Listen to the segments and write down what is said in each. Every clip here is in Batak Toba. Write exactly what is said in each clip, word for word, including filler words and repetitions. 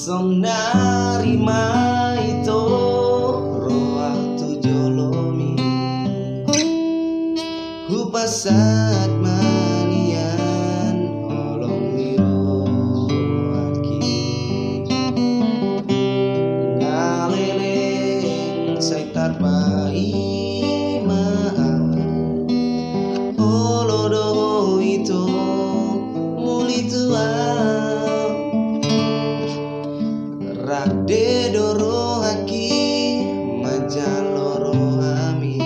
Sonari ma ito rohangku tu jolomi, hupasahat ma nian holong ni rohangki. Nga leleng sai tarpaima au, olo do ito muli tu au. Rade do rohangki manjalo rohami,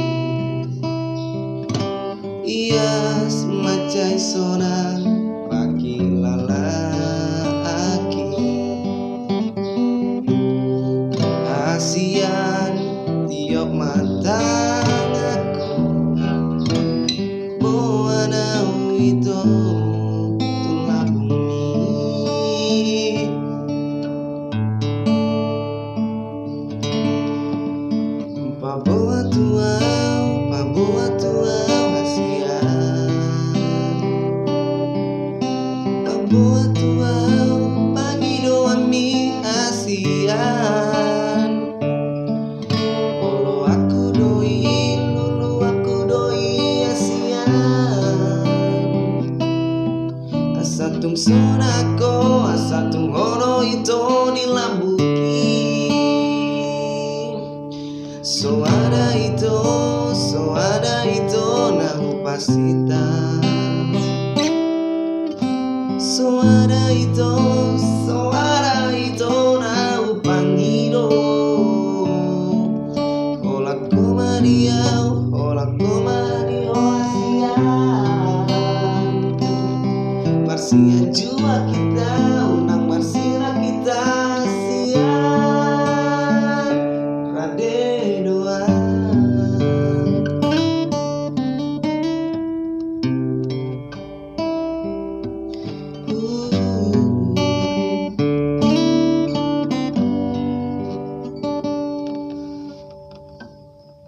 ias mansai sonang rangki lalaki. Hasian tiop ma tanganku, boan au ito tu lambungmi. Paboa tu au, paboa tu au hasian. Paboa tu au pangidoanmi hasian. Oloanku do i, luluanku do i hasian. Asa tung sonang ho, asa tung olo ito di lambungki. Soada ito, soada ito na hupasita. Soada ito, soada ito na hupangido. Holan ho ma di au, holan ho ma di ho hasian. Marsianjuan hita, unang marsirang hita.